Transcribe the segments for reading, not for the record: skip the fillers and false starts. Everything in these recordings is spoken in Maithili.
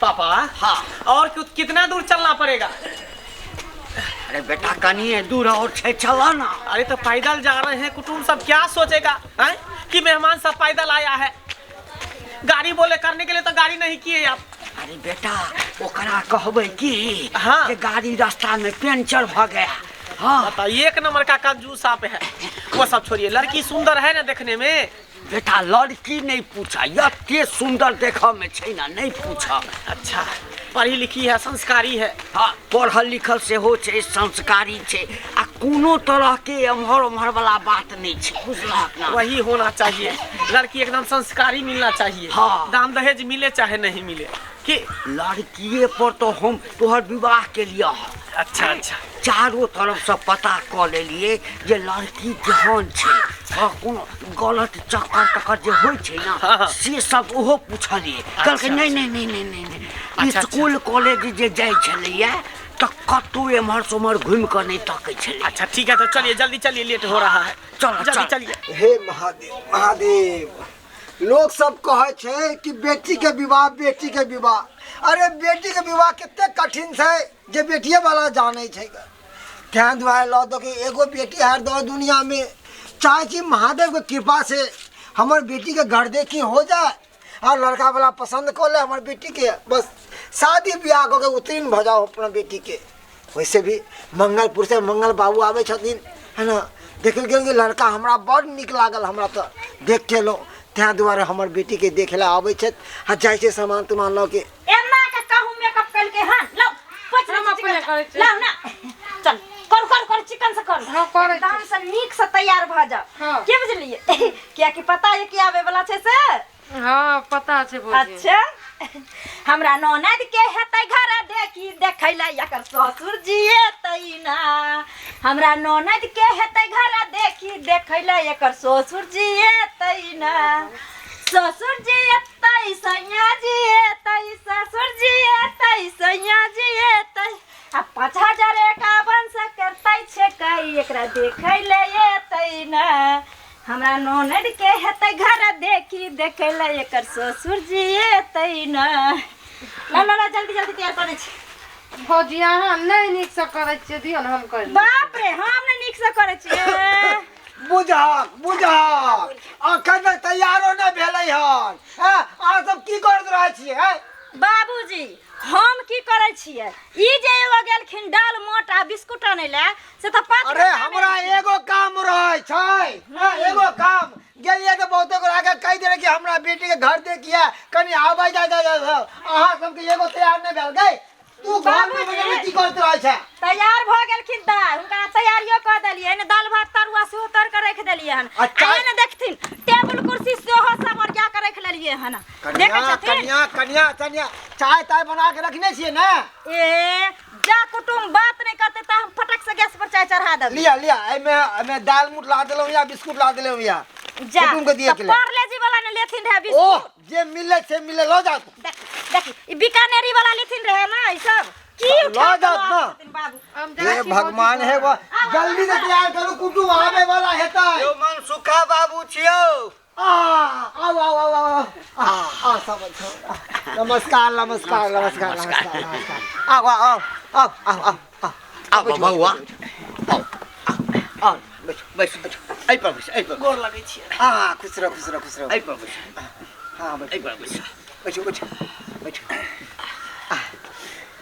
पापा। हाँ। और कितना दूर चलना पड़ेगा? अरे बेटा कनिए दूर और छै, चला ना। अरे तो पैदल जा रहे हैं, कुटुंब सब क्या सोचेगा हैं कि मेहमान सब पैदल आया है। गाड़ी बोले करने के लिए तो गाड़ी नहीं किए आप। अरे बेटा ओकरा कहबै की हाँ। जे गाड़ी रास्ता में पंचर भ गया। हाँ। बताइए, एक नंबर का कंजूस आप है। वो सब छोड़िए, लड़की सुंदर है ना देखने में? बेटा लड़की नहीं पूछा, एते सुंदर देखऽ में छै ना, नहीं पूछा। अच्छा, पढ़ी लिखी है, संस्कारी है? हाँ, पढ़ल लिखल सेहो छै, संस्कारी छै, आ कोनो तरह के एम्हर ओम्हर वाला बात नहीं छै, बुझलहक ना? वही होना चाहिए, लड़की एकदम संस्कारी मिलना चाहिए। हाँ। दान दहेज मिले चाहे नहीं मिले कि लड़किए पर तो हम तोहर विवाह के लिए हँ। अच्छा अच्छा। चारो तरफ से पता कऽ लेलिए जे लड़की केहन छै, हाँ, कोनो गलत चक्कर तक्कर जे होइ छै ना, हाँ, हाँ। से सब ओहो पुछलिए, कहलकै नहीं नहीं नहीं नहीं नहीं नहीं। अच्छा, स्कूल कॉलेज जे जाइ छलैया तऽ कतौ एम्हर से ओम्हर घुमि कऽ नहि तकै छलै। अच्छा ठीक है, तो चलिए जल्दी चलिए, लेट हो रहा है। चलो, जल्दी चलो। चलिए। हे महादेव महादेव, लोग सब कहै छै कि बेटी के विवाह, बेटी के विवाह, अरे बेटी के विवाह कते कठिन छै जे बेटिए वाला जानै छै। तैं दुआरे लऽ दऽ के एगो बेटी हर दो दुनिया में चाहे छी महादेव के कृपा से हमर बेटी के घर देखी हो जाए और लड़का वाला पसंद कऽ ले हमर बेटी के, बस शादी ब्याह कऽ के उत्तीर्ण भऽ जाओ अपना बेटी के। वैसे भी मंगलपुर से मंगल बाबू आबै छथिन है ना, देखल गेल कि लड़का हमरा बड़ नीक लागल, हमरा तऽ देख के एलहुँ, तैं दुआरे हमर बेटी के देखे ला आबै छथि आ जाइ छै सामान तामान लऽ के। एना के कहूँ मेकअप कलके हन, लाउ, पोछ हम ले अपने चिकन। करै छियै। लाउ ना, चल, कर कर कर, चिकन से कर। हाँ, करै छियै। एकदम से नीक से तैयार भऽ जाओ। हाँ। के बुझलियै? कियाकि पता है कि आबै वाला छै से? हाँ, पता छै भौजी। अच्छा, हमरा ननद के हेतै घर देखी देखै ला एकर ससुर जी एतै ना। हमरा ननद के हेतै घर देखी देखै ला एकर ससुर जी एतै ना। ससुर जी एतै सैया जी एतै, ससुर जी एतै सैया जी एतै, आ 5051 से करतै छेकै एकरा देखै ले एतै ना। हमरा ननद के हेतै घर देखी देखै ला एकर ससुर जी एतै ना। ला ला ला, जल्दी जल्दी तैयार करै छी। भौजी अहाँ नहि नीक से करै छियै, दियौ ने हम करि लै। बाप रे, हम नहि नीक से करै छियै। बुझहक बुझहक, अखन तक तैयारो नहि भेलै हन, हैं? अहाँ सब की करैत रहै छियै, हैं? बाबूजी हम की करै छियै, ई जे एगो गेलखिन दाल मोट आ बिस्कुट आनै लए, से तऽ 5 अरे घंटा मे हमरा एलखिन। एगो काम रहै छै, हैं, एगो काम गेलियै तऽ बहुते गोरा के कहि देलै कि हमरा बेटी के घर देखिए, कनि आबै जा जा जा जा। अहाँ सबके एगो तैयार नहि भेल गै, तू घर में बाबूजी। बैठल की करैत रहै छै? तैयार भऽ गेलखिन तऽ हुनका तैयारियो कऽ देलियै ने, दालि भात तरुआ सेहो तर कऽ राखि देलियै हन। अच्छा। आ ने देखथिन टेबुल कुर्सी सेहो सब ओरिया कऽ राखि लेलियै हन। देखै कनिया छथिन? कनिया कनिया कनिया, चाय ताय बना के रखने छियै ने? ए जा कुटुम बात नहि करतै तऽ हम फटक से गैस पर चाय चढ़ा देबै। लिया लिया, एहिमे एहिमे दाल मूठ ला देलहुँ या बिस्कुट ला देलहुँ या जा कुटुम के दिए तऽ के लेल। पार्ले जी वाला ने लेथिन रहे ओह बिस्कुट। जे मिले से मिले, लऽ जाओ। देख देख, ई बीकानेरी वाला लेथिन रहे ना ई सब की लऽ उठा के जाओ लऽ ना। आबै छथिन बाबू। हम जाइ हे छी भगवान, भौजी हे घर। जल्दी से तैयार करू, कुटुम आवे वाला हेतै। यौ मनसुखा बाबू छियौ। आ, आओ आओ आओ आओ, आ, आ, सब अच्छा। नमस्कार नमस्कार नमस्कार नमस्कार नमस्कार। आओ आओ आओ आओ आओ आओ। आउ बौआ, आउ आउ, बैसू बैसू बैसू, एहि पर बैसू, एहि पर। गोर लगै छियै। हाँ, खुश रहो खुश रहो खुश रहो। एहि पर बैसू। हाँ, बैठो। एहि पर बैसू। बैठो बैठो बैठो।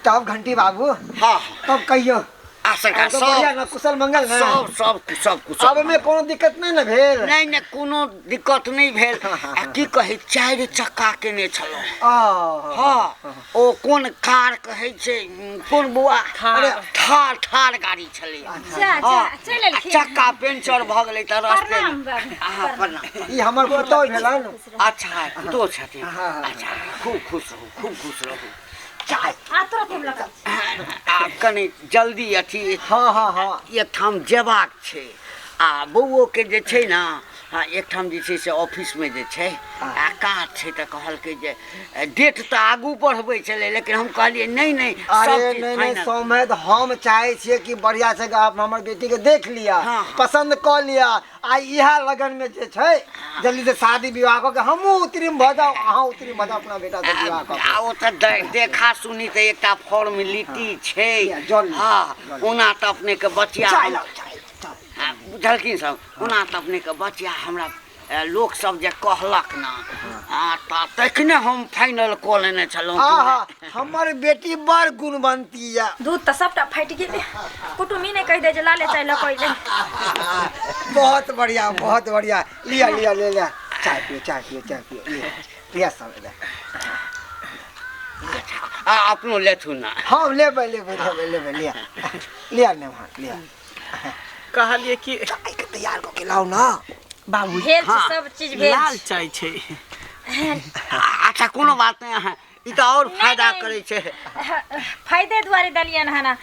तब घंटी बाबू। हाँ। तब कहियो। आ सरकार, तो सब बढ़िया ना, कुशल मंगल ना? सब सब सब कुशल। अब में कोनो दिक्कत नहीं ना भेल? नहीं नहीं, कोनो दिक्कत नहीं भेल। हाँ, हाँ, आ की कहै, 4 चक्का केने छलहुँ। आ। हाँ, ओ कोन कार कहै छै, कोन बौआ? थार। अरे, थार, थार गाड़ी छलै। जा, जा, हाँ, चलि एलखिन। आ चक्का पंचर भऽ गेलै तऽ रास्ते मे। प्रणाम बाबू। हाँ, प्रणाम। ई हमर पुतोहु भेलन। अच्छा, पुतोहु छथिन। हाँ, हाँ। अच्छा, खूब खुश रहू, खूब खुश रहू। चाय। आ तुरंत हम लगा। आ कनि जल्दी अथी। हाँ, हाँ, हाँ। एकठाम जेबाक छै। आ बौओ के जे छै ने हँ, एकठाम जे छै से ऑफिसमे जे छै आ काज छै, तऽ कहलकै जे डेट तऽ आगू बढ़बै छलै, लेकिन हम कहलियै नहि नहि, अरे सब चीज नहि नहि फाइनल। सौम्य, हम चाहै छियै कि बढ़िया से आप हमर बेटी के देख लिअ, हाँ, हाँ। पसंद कऽ लिअ, आ इएह लगन में जे छै जल्दी से शादी विवाह कऽ के हमहूँ उत्तीर्ण भऽ जाउ, अहाँ उत्तीर्ण भऽ जाउ अपना बेटा से विवाह कऽ के। आ ओ तऽ देखा सुनी तऽ एकटा फॉर्मेलिटी छै। लिअ, जल लिअ, हँ, जल लिअ। ओना तऽ अपनेके बचिया चाय हम लाउ, चाय लाउ, चाय। आ, बुझलखिन सब, ओना तऽ अपनेके बचिया हमरा लोक सब जे कहलक ने, आ तऽ तखने हम फाइनल कऽ लेने छलहुँ कि आहा, हमर बेटी बड़ गुणवंती यऽ। दूध तऽ सबटा फाटि गेलै। कुटुम ई नहि कहि दे जे लाले चाय लऽ कऽ अयलै। बहुत बढ़िया, बहुत बढ़िया। लिअ लिअ, ले लिअ, चाय पियो, चाय पियो, चाय पियो। लिअ लिअ सब लिअ। आ अपनो लेथुन ने। हम लेबै लेबै लेबै लेबै। लिअ लिअ मेहमान, लिअ। कहलिए कि चाय के तैयार कऽ के लाउ ना। बाबू भेल छै। हाँ। सब चीज भेल लाल छै। चाय छै। अच्छा, कोनो बात नहि, अहाँ ई तऽ आओर फायदा नहि। करै छै। फायदे दुआरे देलियनि हन।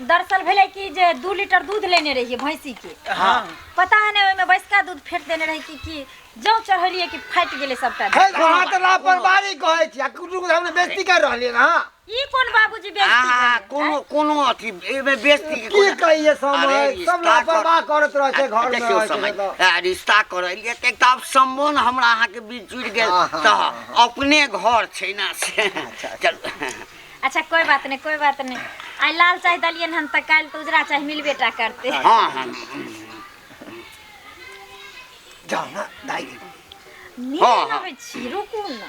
दरअसल भेलै कि जे 2 लीटर दूध लेने रहियै भैंसी के। हाँ। पता है ने, ओहिमे बैसका दूध फेट देने रहै कि की, जौं चढ़ेलियै कि फाटि गेलै सबटा दूध। हे, अहाँ तऽ लापरवाही कहै छी आ कुटुम के सामने बेइज्जती कर रहलियै ना। ई कोन बाबूजी बेइज्जती आ भेलै? कोनो कोनो अथी एहिमे बेइज्जती के की कोनो- कहिए अरे समय रिश्ता सब लापरवाह करैत रहै छै घर में। देखियौ रहै छै समय तऽ। आ, रिश्ता करै लिए तऽ एकटा आब सम्बन्ध हमरा अहाँके बीच जुड़ि गेल। हाँ, हाँ, तऽ हाँ, अपने घर छै ने से। चलू। अच्छा, कोई बात नहीं, कोई बात नहीं। आइ लाल चाय देलियनि हन तऽ काल्हि तऽ उजरा चाय मिलबे टा करतै। हँ हँ। जाउ ना दाइ। नींद हाँ, हाँ। अबै छी, रुकू ने।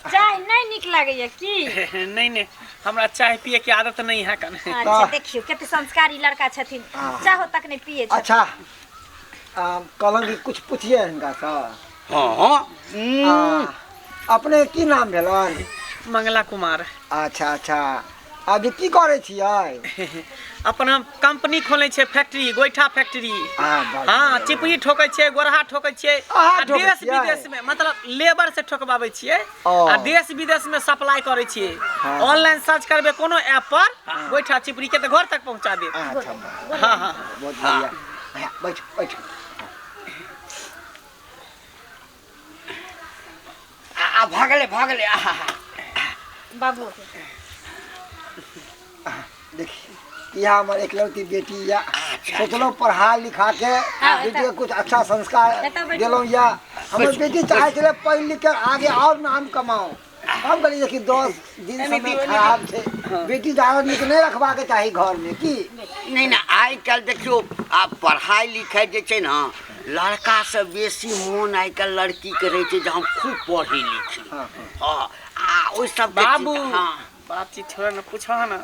चाय नहि नीक लागैया की? नहीं नहीं, हमरा चाय पिए के आदत नहीं है कने। अच्छा, देखियौ कते संस्कारी लड़का छथिन। हाँ। चाहो तक नहि पिए छथिन। अच्छा, कहलहुँ कि कुछ पूछिए हिनका सँ। हँ हँ उम्म, अपने की नाम भेलनि? मंगला कुमार। अच्छा अच्छा, अभी की करै छियै? अपन हम कंपनी खोले छै, फैक्ट्री, गोइठा फैक्ट्री। हाँ, बड़ हाँ, चिपरी ठोकै छियै, गोरहा ठोकै छियै। अहाँ आ ठोकै देश छियै? विदेश में, मतलब लेबर से ठोकबाबै छियै। ओ। आ देश विदेश में सप्लाई करै छियै। हाँ। ऑनलाइन सर्च करबै कोनो ऐप पर गोइठा चिपरी के, तऽ घर तक पहुंचा देत। अच्छा। हाँ हाँ। बहुत बढ़िया। हाँ, बैठ बैठ। आ आ, भऽ गेलै, भऽ गेलै, आहा। बाबू। देखिए, यह हमर एकलौती बेटी या। सोचलहुँ पढ़ा लिखा के बेटी के कुछ अच्छा संस्कार एतऽ बैठू। दिलहुँ। या हमर बेटी चाहे छलै पढ़ि लिख के आगे और नाम कमाओ। हम कहलियै कि 10 दिन समय खराब छै, बेटी ज्यादा नीक नहि रखबाक चाही घर में की। नहि नहि, आइ काल्हि देखियौ, आब पढ़ाइ लिखाइ जे छै ने, लड़कासँ बेसी मोन आइ काल्हि लड़कीके रहै छै जे हम खूब पढ़ी लिखी। हाँ, हँ, आ ओहि सबके बाबू। हँ। बातचीत छोड़ ने, पूछो ना।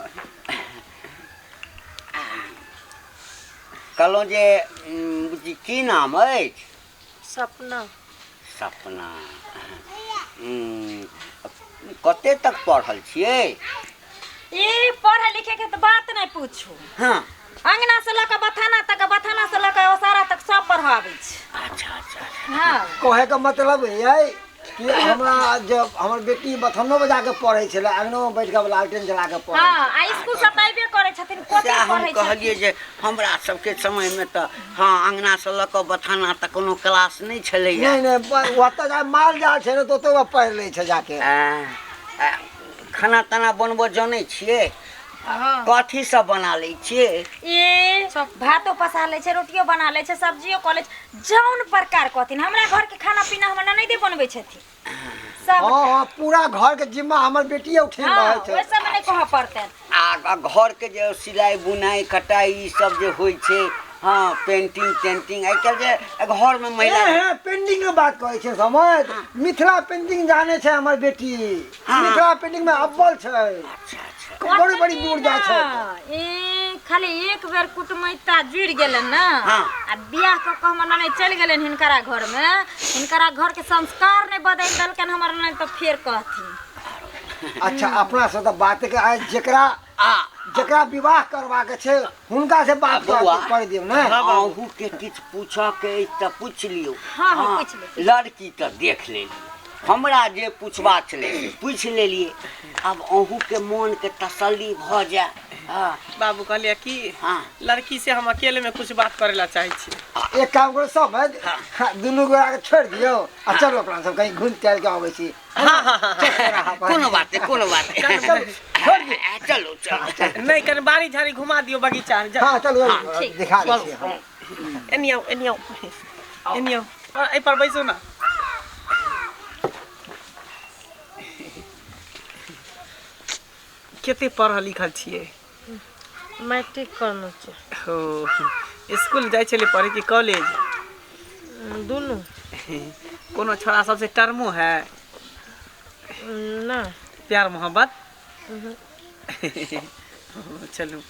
कहलहुँ जे बुच्ची, की नाम अछि? सपना। सपना। कते तक पढ़ल छियै? ई पढ़े लिखे के तऽ बात नहि पूछू। अंगना से लऽ कऽ बथाना तक, बथाना से लऽ कऽ ओसारा तक सब पढ़ाबै छै। अच्छा अच्छा। हँ। कहै के मतलब है कि हमरा जब हमर बेटी बथनो बजा के पढ़ै छलै, अंगनो में बैठ के लालटेन जला के पढ़ै। हँ, आ स्कूल से तऽ अयबे करै छथिन, कोचिंग सएह हम पढ़ै कहलियै छथिन। जे हमरा सबके समयमे तऽ हँ, अङ्गनासँ लऽ कऽ बथाना तक कोनो क्लास नहि छलैया। नहि नहि, ओतऽ जा माल जाल छै ने, तऽ ओतऽ पढ़ि लै छै जाके। आ, आ, खाना ताना बनबऽ जनै छियै? हँ। कथी सब बना लै छियै? ई भातो पसा लै छै, रोटियो बना लै छै, सब्जियो कऽ लै छै, जौन प्रकार कहथिन। हमरा घरके खाना पीना हमर ननैदे बनबै छथिन सब। हँ हँ, पूरा घर के जिम्मा हमर बेटिए उठेने हँ। रहै छै। ओहि सबमे नहि कहऽ पड़तनि। आ आ घरके जे सिलाइ बुनाइ कटाइ ई सब जे होइ छै, हँ, पेंटिंग तेंटिंग, आइ काल्हि जे घरमे महिला हे, पेंटिंग के बात कहै छै समझ, मिथिला पेंटिंग जाने छै हमर बेटी। मिथिला पेंटिंग में अव्वल छै। अच्छा अच्छा। बड़ी बड़ी दूर जाइ छै। ए, खाली एक बेर कुटुमैता जुड़ि गेलनि ने आ बियाह कऽ कऽ हमर ननैद चलि गेलनि हिनकरा घरमे, हिनकरा घरके संस्कार नहि बदलि देलकनि हमर ननैद, तऽ फेर कहथिन। अच्छा, अपना से तऽ बात के आइ जेकरा आ जेकरा विवाह करबाक छै, हुनका से बात बौआ। कर दियौ ने। अहूँके किछु पूछऽके अछि तऽ पूछि लियौ। हँ हँ, पूछि लियौ। लड़की तऽ देख लेलियै, हमरा जे पूछबाक छलै से पूछि लेलियै, आब अहूँके मोनके तसल्ली भऽ जाय। हाँ बाबू कहलिए कि हाँ। लड़की से हम अकेले में कुछ बात करे ला चाहे छी। एक काम करू सब हाँ, दुनू गोरा के छोड़ दियौ आ चलू अपना सब कहीं घूम टहल के अबै छी। हाँ हाँ हाँ कोनो बात नहीं, कोनो बात नहीं। छोड़ दियौ। चलो चलो। नहीं कने बाड़ी झाड़ी घुमा दियो बगीचा। हाँ चलू दिखा दै छी हम। एनी आओ एनी आओ एनी आओ, एहि पर बैसू ना। कते पढ़ल लिखल छियै? मैट्रिक करने छियै। हो, स्कूल जाइ छलियै पढ़े कि कॉलेज? दुनू। कोनो छोड़ा सबसे टर्मो है? ना। प्यार मोहब्बत? चलू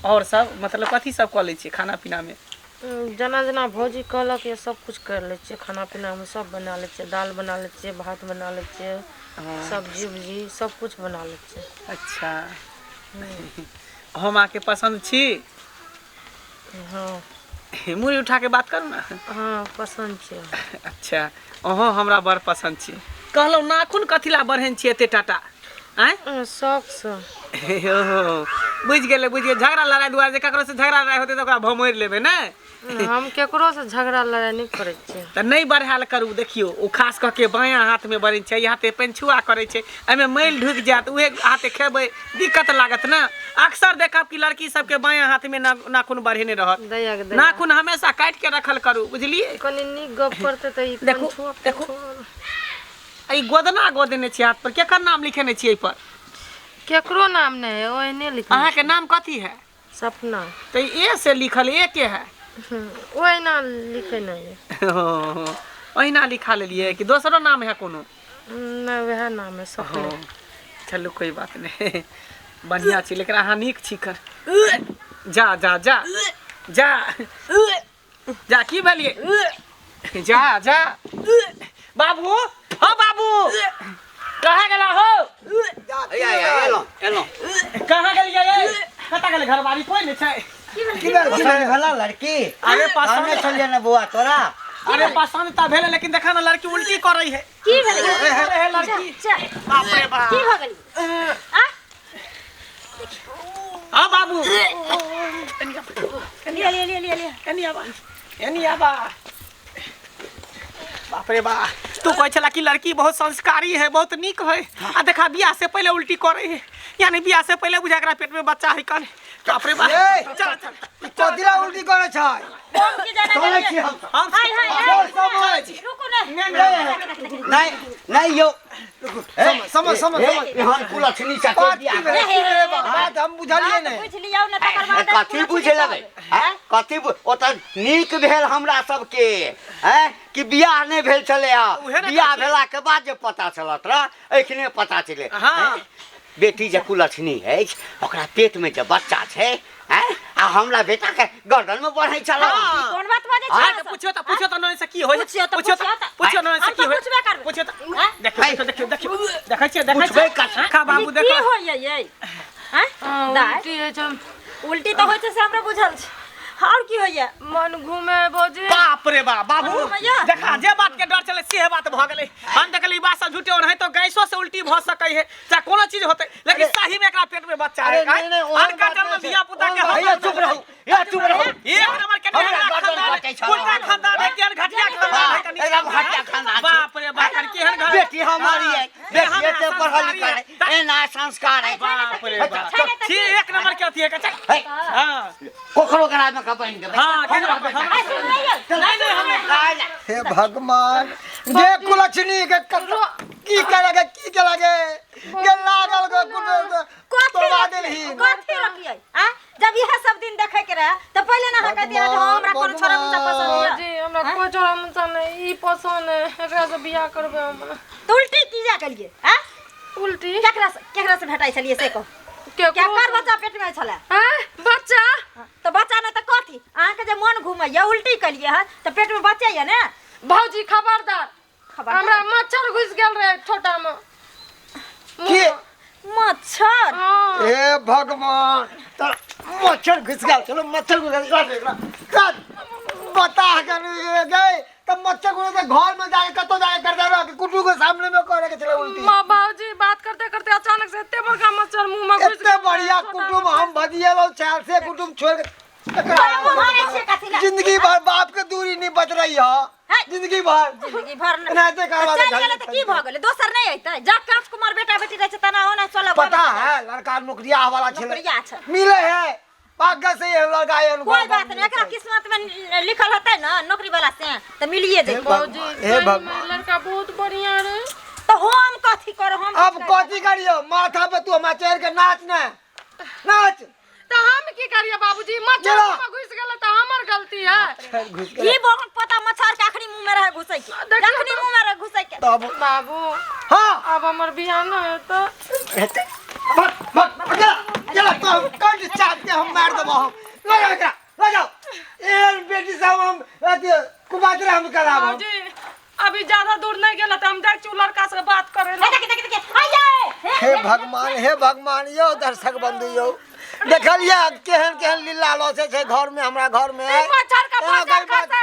और सब मतलब कथी सब कऽ लै छियै खाना पीना में? जेना जेना भौजी कहलक ये सब कुछ कर लै छियै। खाना पीना में सब बना लै छियै, दाल बना लै छियै, भात बना लै छियै, सब्जी उब्जी सब कुछ बना लै छियै। अच्छा, हम आके पसंद छी? हाँ। मुड़ी उठा के बात करू ना। हाँ पसंद छी। अच्छा, अहाँ हमरा बड़ पसंद छी। कहलहुँ नाखून कथी ला बढ़ेन छी एते टाटा? आँय? शौक से। बुझि गेलै बुझि गेलै, झगड़ा लड़ाइ दुआरे जे ककरो से झगड़ा लड़ाइ होतै तऽ ओकरा भमोरि लेबै ने। हम केकरो से झगड़ा लड़ाइ नहि करै छियै। तऽ नहि बढ़ायल करू। देखियौ ओ खास कऽ के बायाँ हाथमे बढ़ै छै, ई हाथे पेनछुआ करै छै, एहिमे मैल ढुकि जायत, उहे हाथे खेबै दिक्कत लागत ने। अक्सर देखब कि लड़की सबके बायाँ हाथमे नाखून बढ़ेने रहत। नाखून हमेशा काटि के रखल करू, बुझलियै? कनि नीक गप करतै तऽ ई देखू देखू ई गोदना गोदने छै हाथ पर, केकर नाम लिखेने छियै एहि पर? केकरो नाम नहि है, ओहने लिखने। अहाँके नाम कथी है? सपना। तऽ ए से लिखल ए के है? ओहिना लिखे नहीं है। ओहिना लिखा लेलियै कि दोसरो नाम है कोनो? नहि, वएह नाम है सपना। चलू कोई बात नहीं, बढ़िया छी, लेकिन अहाँ नीक छी। कर जा जा जा जा जा, की भेलियै? जा जा बाबू, हाँ बाबू कहाँ गेला हो? कहाँ गेलियै? कतऽ गेलै? घरवाली कोइ नहि छै। की भेल भला लड़की? अरे पसंद छलियै ने बौआ तोरा? अरे पसंद तऽ भेलै, लेकिन देखा ना लड़की उल्टी करै है। की भेलै लड़की? बाप रे बाप, की भऽ गेलै? हाँ बाबू लिअ लिअ लिअ लिअ एनी आबा एनी आबा। बाप रे बा, तू कहै छला कि लड़की बहुत संस्कारी है, बहुत नीक है, आ देखा बियाह से पहले उल्टी करे है, यानी बियाह से पहले बुझा एकरा पेट में बच्चा है कल। बाप रे बा, चल चल कथी ला उल्टी करे छै? हम की जाने चलै छी हम। हाय हाय समझ रुकू ना। नहीं नहीं यो समझ समझ समझ एहन कुलक्षणी से बियाह बात हम बुझलियै नहि। बुझ लियौ ना तकर बाद कथी बुझे लगै? हैं कथी? ओतऽ नीक भेल हमरा सबके हैं कि बियाह नहि भेल छलै। बियाह भेला के बाद जे पता चलत रह, एखने पता चले। हाँ बेटी जे कुलक्षणी अछि, ओकरा पेट में जे बच्चा छै हैं, आ हमरा बेटा के गर्दन में बढ़ै छल। कोन बात बाजै छी? पूछियो तऽ पूछियो तऽ ननैद से की होइ? पूछियो तऽ पूछियो ननैद से की होइ? पूछबे करबै। पूछियो तऽ देखियो देखियो देखियो देखै छियै देखै छियै। खा बाबू देखो की होइए यै? हैं उल्टी होइ छै। उल्टी तऽ होइ छै से हमरा बुझल छै, और की होइए? मन घूमे भौजी। बाप रे बाप बाबू, देखा जे बात के डर चले सेहे बात भऽ गेलै। हम देखली बात सब झूठे और है तो गैसो से उल्टी भऽ सकै है, चाहे कोनो चीज होतै, लेकिन सही में एकरा पेट में बच्चा है। धिया पुता के भैया चुप रहू, या चुप रहू। एक नंबर के खानदान, उल्टा खानदान है, केहन घटिया खानदान है कनी। एकदम घटिया खानदान। बाप रे बाप, केहन घर। बेटी हमारी है, बेटी एते पढ़ल लिखल है, एना संस्कार है। बाप रे बाप, छी एक नंबर के अथी है। चल हां कोखरो के राज में कपैन देबै। हां नहीं नहीं हमें हे भगवान, जे कुलक्षणी के की करे की के लागे के लागल गो तोड़वा देलही। कथी रखियै? आ जब इहे सब दिन देखे के रहे त पहिले ना अहाँ कहतियै जे हमरा कोनो छोरा मुंचा पसंद है। जी हमरा कोइ छोरा मुंचा नहीं, ई पसंद है, एकरा से बियाह करबै हम। त उल्टी की जा कलियै? आ उल्टी केकरा से केकरा से भेटाइ छलियै से कहू? केकर बच्चा पेट में छलै? हां बच्चा त बच्चा नै त कथी? अहाँ के जे मन घुमैया उल्टी कलियै हँ त पेट में बच्चा ये ने। भौजी खबरदार, हमरा मच्छर घुस गेल रहे छोटा में। की मच्छर? हे भगवान, त मच्छर घुस गेल। चलो मच्छर घुस गेल, बता गए तब मच्छर घुस घर में जाके कतो जाके कर दे कुटू के सामने में करे के चले उल्टी। मां बाबूजी बात करते करते अचानक से दिएलो चाल से कुटुम छोड़ के बाबू मारै छियै कथी लए? जिंदगी भर बाप के दूरी नहीं बच रही है है। जिंदगी भर जिंदगी भर न- एनाहिते करवा चलि दे गेलै तऽ की भऽ गेलै दोसर नहि अयतै जा काँच कुमार बेटा बेटी रहै छै तेना ओना चलब पता है लड़का नौकरिया वाला छे नौकरिया छै। मिले है भाग्य से ये लड़का एहन कोई बात नहीं एकरा किस्मत में लिखल होतै ना नौकरी वाला से तऽ मिलिए जेतै बाबूजी हे सही में भगवान। लड़का बहुत बढ़िया रहे तऽ हम कथी करब हम अब कथी करियो माथा पे तू हमरा चढ़ के नाच ने नाच तो हम की करिए बाबूजी मच्छर चलो। मुँह में घुस गेल तो हमर गलती है घुस गेलै। ई बहुत पता मच्छर के अखनी मुंह में रहे घुसै के देखियौ अखनी मुंह में रहे घुसै के तब बाबू हाँ अब हमर बियाह न हेतै हेतै। भग भग भग, चला चला तो हम कंठ चाप के हम मार देबो हम लगा एकरा लगाओ एहन बेटी सब हम अथी कुमात्र हम कराबो बाबूजी अभी ज्यादा दूर नहीं गेल तो हम जाइ छी उ लड़का से बात करे हे देख देख देख आइए हे भगवान हे भगवान यौ दर्शक बंधु यौ देखलियै केहन केहन लीला लसै छै घर में हमरा घर में मच्छर का एना बच्चा कोइ बात